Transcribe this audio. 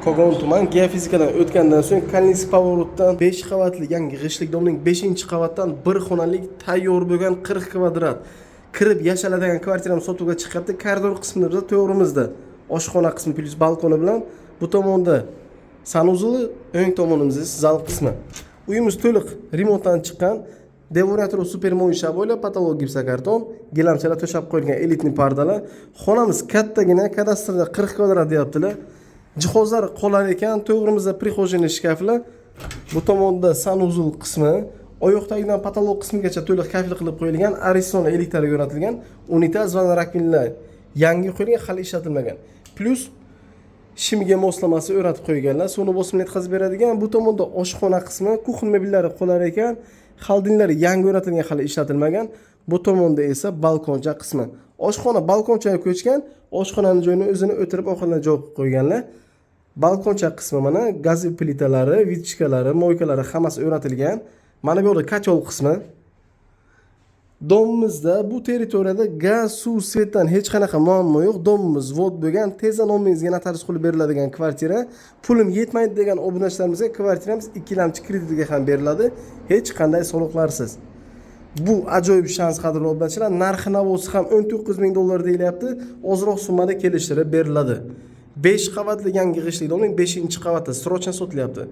Kogon tuman, geofizikadan o'tgandan so'ng Kalninskiy поворот dan 5 qavatli yangi g'ishtlik дом ning 5-qavatdan bir xonalik tayyor bo'lgan 40 kvadrat kirib yashaladigan kvartiramiz sotuvga chiqyapti. Koridor qismida biz to'g'rimizda oshxona qismi плюс balkoni bilan, bu tomonda санузел i, o'ng tomonimizda esa zal qismi. Uyimiz to'liq remontdan chiqqan. Devorlar super mo'ysha bo'ylab, потолок gipsokarton, gilamchalar to'shab qo'yilgan, элитный pardalar. Xonamiz kattagina, kadastrda 40 kvadrat deyaptilar. Jihozlar qolar ekan, to'g'rimizda прихожий shkaflar, bu tomonda санузел qismi, oyoq tagidan потолок qismigacha to'liq kafel qilib qo'yilgan, Ariston elektrga o'rnatilgan, unitaz va раковина lar yangi qo'yilgan, hali ishlatilmagan. Плюс shimga moslamasi o'rnatib qo'yganlar, suvni bosimini yetkazib beradigan. Bu tomonda oshxona qismi, кухня mebellari qolar ekan, холодильник lari yangi o'rnatilgan, hali ishlatilmagan. Bu tomonda esa balkoncha qismi. Oshxona balkonchaga ko'chgan, oshxonani joyini o'zini o'tirib ovqatlanadigan joy qilib qo'yganlar. Balkoncha qismi mana, gaz plitalari, вытяжка lari, мойка lari hammasi o'rnatilgan. Mana bu yoqda котёл qismi. Дом imizda, bu territoriyada gaz, suv, свет dan hech qanaqa muammo yo'q. Дом imiz ввод bo'lgan, tezda nomingizga notarius qilib beriladigan kvartira. Pulim yetmaydi degan obunachilarimizga kvartiramiz ikkilamchi kreditiga ham beriladi, hech qanday soliqlarsiz. Bu ajoyib shans, qadrli obunachilar. Narxi navosi ham 19 ming dollar deyilyapti, ozroq summada kelishtirib beriladi. 5 qavatli yangi g'ishtlik дом ning 5-qavatda срочно sotilyapti.